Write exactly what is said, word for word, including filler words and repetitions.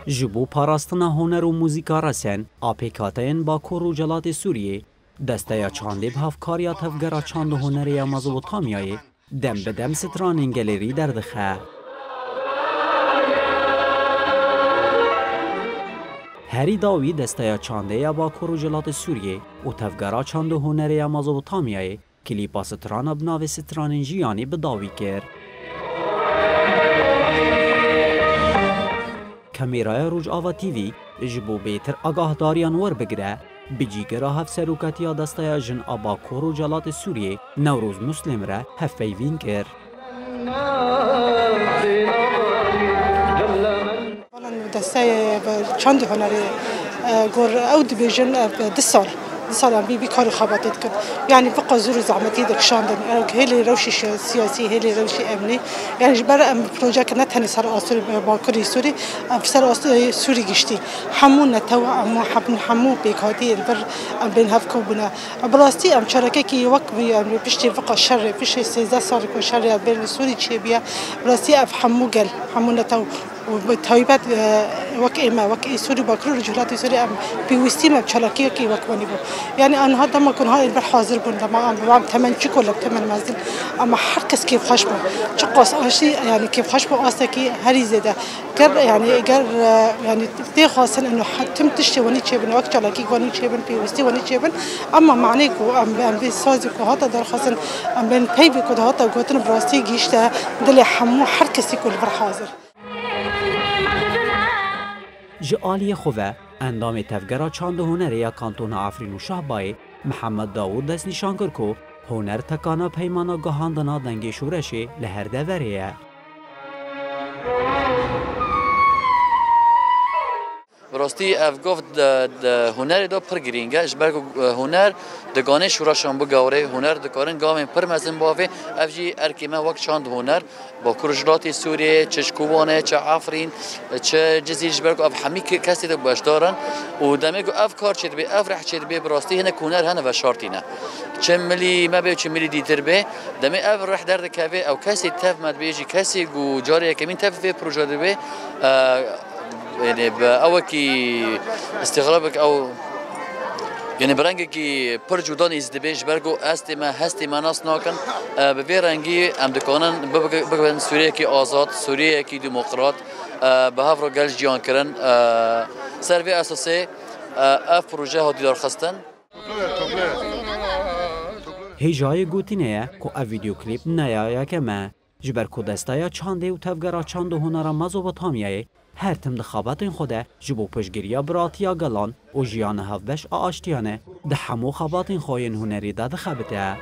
Ji bo parastina huner û muzîka resen a pêkhateyên Bakur û Rojhilatê Sûriyê, Desteya Çandê bi hevkariya Tevgera Çand û Hunerê ya Mezopotamyayê dem bi dem stranên gelêrî derdixe. Herî dawî Desteya Çandê ya Bakur û Rojhilatê Sûriyê û Tevgera Çand û Hunerê ya Mezopotamyayê klîpa strana bi navê Stranên Jiyanê bi dawî kir. Kamêraya Rojava T V ji bo bêtir agahdariyan werbigire, bi cîgira Hevserokatiya Desteya Jin a Bakur û Rojhilatê Sûriyê Newroz Muslim re hevpeyvîn kir. Desteyê çand û hunerê, e, gor ew dibêjin, e, du sal. Du sal em vî, vî kar û xebatê dikin. Yanî bi qas zor û zehmetî dikişandin. Ew hêlê rewşê şi-, siyasî, hêlê rewşê emnî. Yanî ji ber em projeke ne tenê ser astûrê, e, Bakurê Sûrî, em ser astûrê Sûrî giştî. Hemû netew, hemû, hemû pêkhatî yên vir em bên hev ket bûne. Bi rastî em çalakekî wek vî, em piştî vî qas şerê, piştî sêzdeh salê ku şerê ya bên li Sûrî çêbûye, bi rastî ev hemû gel, hemû netew û bi taybet, e, wek ême, wek Êsûrî Bakur û Rojhilatê Sûrî em pêwîstî me bi çalakiyekî wek wanî bû. Yanî aniha dema ku niha êl ber hazir bûn, dema em, em temen çiko li temen mezin, ama her kes kêfxweş bû. Çiqas aşî, yanî kêfxweş bû, astekî herî zêde. Ger, yanî, ger, e, yanî, tê xwestin ino he-, tim tiştê wenî çêbin, wek çalakî wenî çêbin, pêwîstî wenî çêbin, ema manê ku em, em vê sazê ku hate derxwestin, em bên peyvê ku hate gotin, bi rastî gihîşte dilê hemû her kesî ku li vir hazir. Ji aliyê xwe ve, endamê Tevgera Çand û Hunerê ya Kantona Efrîn û Şahbayê, Mihemed Dawûd destnîşan kir ku huner tekana peymana guhandina dengê şoreşê li her deverê ye. Bi rastî ev gav di, di hunerê de pir girîng e, ji ber ku, e, huner dikanê şoreşan bigawrê, huner dikarin gavên pir mezin bavê, ev jî erkê me wek çand huner, Bakur Rojhilatê Sûriyê, çi ji Kobanê, çi Efrîn, çi Cizîr, ji ber ku ev hemî ke-, kesê de beşdar in û demê ku ev kar çêdibe, ev reh çêdibe, bi rastî hinek huner hene veşartî ne. Çi milî me bê, çi milî dîtir bê, demê ev reh derdikeve, ew kesê tev me dibêjî, kesê ku carê yekemîn tev vê proje dibe, e, Yanî bi ewekî îstîxrabek ew, yanî bi rengekî pir cuda nîz dibe, ji ber ku estê me, hestê me nas nakin. E, bi vê rengî em dikarin bibe-, bibin Sûriyeyekî azad, Sûriyeyekî demokrat, e, bi hev re gel jiyan kirin. E, ser vê esasê, e, ev proje hatî darxistin. Hêjayê gotinê ye ku ev vîdeoklîp ne ya yekem e. Ji ber ku Desteya Çandê û Tevgera Çand û Hunera Mezopotamyayê her tim di xebatên xwe de ji bo piştgiriya biratiya gelan û jiyana hevbeş a aştiyane di hemû xebatên xwe yên hunerî de dixebite.